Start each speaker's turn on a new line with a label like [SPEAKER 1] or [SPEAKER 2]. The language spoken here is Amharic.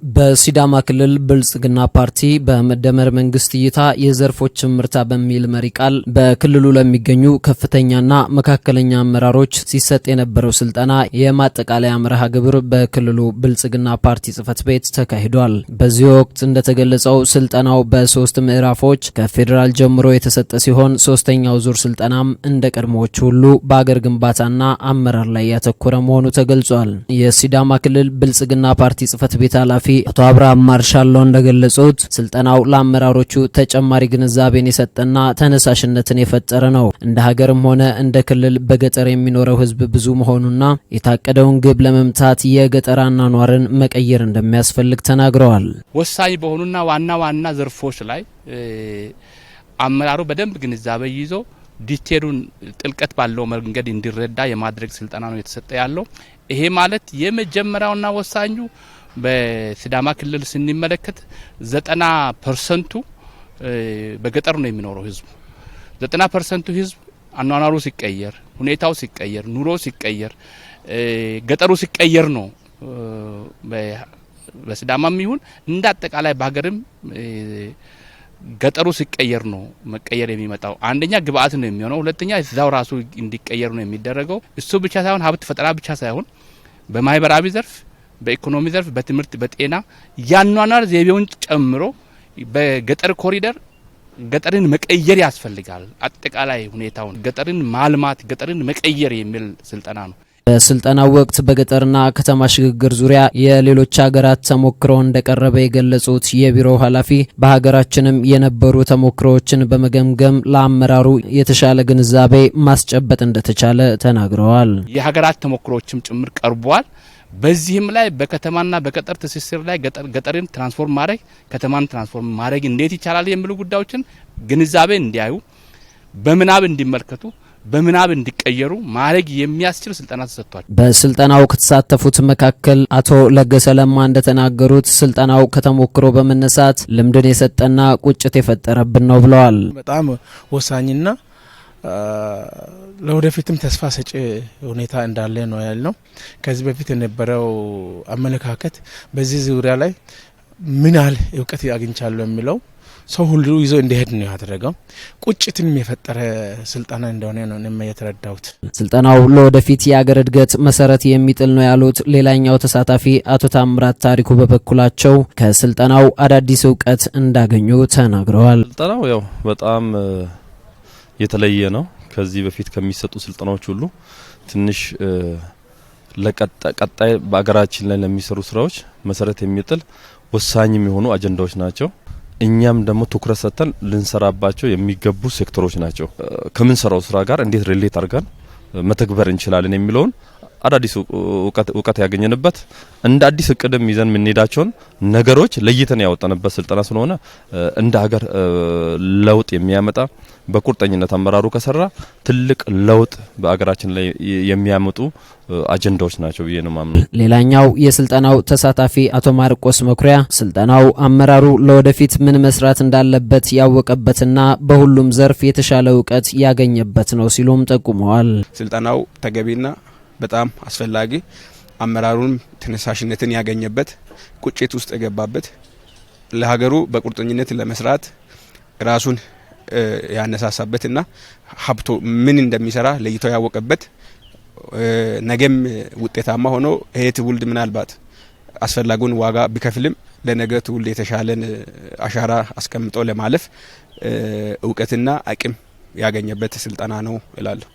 [SPEAKER 1] በሲዳማ ክልል ብልጽግና ፓርቲ በመደመር መንግስት እይታ የዘርፎች እምርታ በሚል መሪ ቃል በክልሉ ለሚገኙ ከፍተኛና መካከለኛ አመራሮች ሲሰጥ የነበረው ስልጠና የማጠቃለያ መርሃ ግብር በክልሉ ብልጽግና ፓርቲ ጽህፈት ቤት ተካሂዷል። በዚህ ወቅት እንደተገለጸው ስልጠናው በሶስት ምዕራፎች ከፌዴራል ጀምሮ የተሰጠ ሲሆን፣ ሶስተኛው ዙር ስልጠናም እንደ ቀድሞዎቹ ሁሉ በአገር ግንባታና አመራር ላይ ያተኮረ መሆኑ ተገልጿል። የሲዳማ ክልል ብልጽግና ፓርቲ ጽህፈት ቤት ኃላፊ አቶ አብርሃም ማርሻሎ እንደገለጹት ስልጠናው ለአመራሮቹ ተጨማሪ ግንዛቤን የሰጠና ተነሳሽነትን የፈጠረ ነው። እንደ ሀገርም ሆነ እንደ ክልል በገጠር የሚኖረው ሕዝብ ብዙ መሆኑና የታቀደውን ግብ ለመምታት የገጠር አኗኗርን መቀየር እንደሚያስፈልግ ተናግረዋል።
[SPEAKER 2] ወሳኝ በሆኑና ዋና ዋና ዘርፎች ላይ አመራሩ በደንብ ግንዛቤ ይዞ detail ኡን ጥልቀት ባለው መንገድ እንዲረዳ የማድረግ ስልጠና ነው የተሰጠ ያለው። ይሄ ማለት የመጀመሪያውና ወሳኙ በሲዳማ ክልል ስንመለከት 90% ኡ በገጠር ነው የሚኖረው ህዝቡ። 90% ኡ ህዝብ አኗኗሩ ሲቀየር፣ ሁኔታው ሲቀየር፣ ኑሮ ሲቀየር፣ ገጠሩ ሲቀየር ነው በሲዳማም ይሁን እንደ አጠቃላይ በሀገርም ገጠሩ ሲቀየር ነው መቀየር የሚመጣው። አንደኛ ግብአት ነው የሚሆነው፣ ሁለተኛ እዛው ራሱ እንዲቀየር ነው የሚደረገው። እሱ ብቻ ሳይሆን፣ ሀብት ፈጠራ ብቻ ሳይሆን፣ በማህበራዊ ዘርፍ፣ በኢኮኖሚ ዘርፍ፣ በትምህርት፣ በጤና ያኗኗር ዘይቤውን ጨምሮ በገጠር ኮሪደር ገጠርን መቀየር ያስፈልጋል። አጠቃላይ ሁኔታውን ገጠርን ማልማት፣ ገጠርን መቀየር የሚል ስልጠና ነው።
[SPEAKER 1] በስልጠናው ወቅት በገጠርና ከተማ ሽግግር ዙሪያ የሌሎች ሀገራት ተሞክሮ እንደቀረበ የገለጹት የቢሮው ኃላፊ፣ በሀገራችንም የነበሩ ተሞክሮዎችን በመገምገም ለአመራሩ የተሻለ ግንዛቤ ማስጨበጥ እንደተቻለ ተናግረዋል።
[SPEAKER 2] የሀገራት ተሞክሮዎችም ጭምር ቀርቧል። በዚህም ላይ በከተማና በገጠር ትስስር ላይ ገጠርን transform ማድረግ፣ ከተማን transform ማድረግ እንዴት ይቻላል የሚሉ ጉዳዮችን ግንዛቤ እንዲያዩ፣ በምናብ እንዲመልከቱ፣ በምናብ እንዲቀየሩ ማድረግ የሚያስችል ስልጠና ተሰጥቷል።
[SPEAKER 1] በስልጠናው ከተሳተፉት መካከል አቶ ለገሰ ለማ እንደተናገሩት ስልጠናው ከተሞክሮ በመነሳት ልምድን የሰጠና ቁጭት የፈጠረብን ነው ብለዋል።
[SPEAKER 3] በጣም ወሳኝና ለወደፊትም ተስፋ ሰጪ ሁኔታ እንዳለ ነው ያልነው። ከዚህ በፊት የነበረው አመለካከት በዚህ ዙሪያ ላይ ምን ያህል እውቀት አግኝቻለሁ የሚለው ሰው ሁሉ ይዞ እንዲሄድ ነው ያደረገው። ቁጭትንም የፈጠረ ስልጠና እንደሆነ ነው እኔም የተረዳሁት።
[SPEAKER 1] ስልጠናው ለወደፊት የአገር እድገት መሰረት የሚጥል ነው ያሉት ሌላኛው ተሳታፊ አቶ ታምራት ታሪኩ በበኩላቸው ከስልጠናው አዳዲስ እውቀት እንዳገኙ ተናግረዋል።
[SPEAKER 4] ስልጠናው ያው በጣም የተለየ ነው። ከዚህ በፊት ከሚሰጡ ስልጠናዎች ሁሉ ትንሽ ለቀጣይ በአገራችን ላይ ለሚሰሩ ስራዎች መሰረት የሚጥል ወሳኝ የሚሆኑ አጀንዳዎች ናቸው። እኛም ደግሞ ትኩረት ሰጥተን ልንሰራባቸው የሚገቡ ሴክተሮች ናቸው። ከምንሰራው ስራ ጋር እንዴት relate አድርገን መተግበር እንችላለን የሚለውን አዳዲስ እውቀት ያገኘንበት፣ እንደ አዲስ እቅድም ይዘን የምንሄዳቸውን ነገሮች ለይተን ያወጣንበት ስልጠና ስለሆነ፣ እንደ ሀገር ለውጥ የሚያመጣ፣ በቁርጠኝነት አመራሩ ከሰራ ትልቅ ለውጥ በአገራችን ላይ የሚያመጡ አጀንዳዎች ናቸው ብዬ ነው ማምነው።
[SPEAKER 1] ሌላኛው የስልጠናው ተሳታፊ አቶ ማርቆስ መኩሪያ ስልጠናው አመራሩ ለወደፊት ምን መስራት እንዳለበት ያወቀበትና በሁሉም ዘርፍ የተሻለ እውቀት ያገኘበት ነው ሲሉም ጠቁመዋል።
[SPEAKER 5] ስልጠናው ተገቢና በጣም አስፈላጊ፣ አመራሩን ተነሳሽነትን ያገኘበት፣ ቁጭት ውስጥ የገባበት፣ ለሀገሩ በቁርጠኝነት ለመስራት ራሱን ያነሳሳበትና ሀብቶ ምን እንደሚሰራ ለይቶ ያወቀበት፣ ነገም ውጤታማ ሆኖ ይሄ ትውልድ ምናልባት አስፈላጊውን ዋጋ ቢከፍልም ለነገ ትውልድ የተሻለን አሻራ አስቀምጦ ለማለፍ እውቀትና አቅም ያገኘበት ስልጠና ነው እላለሁ።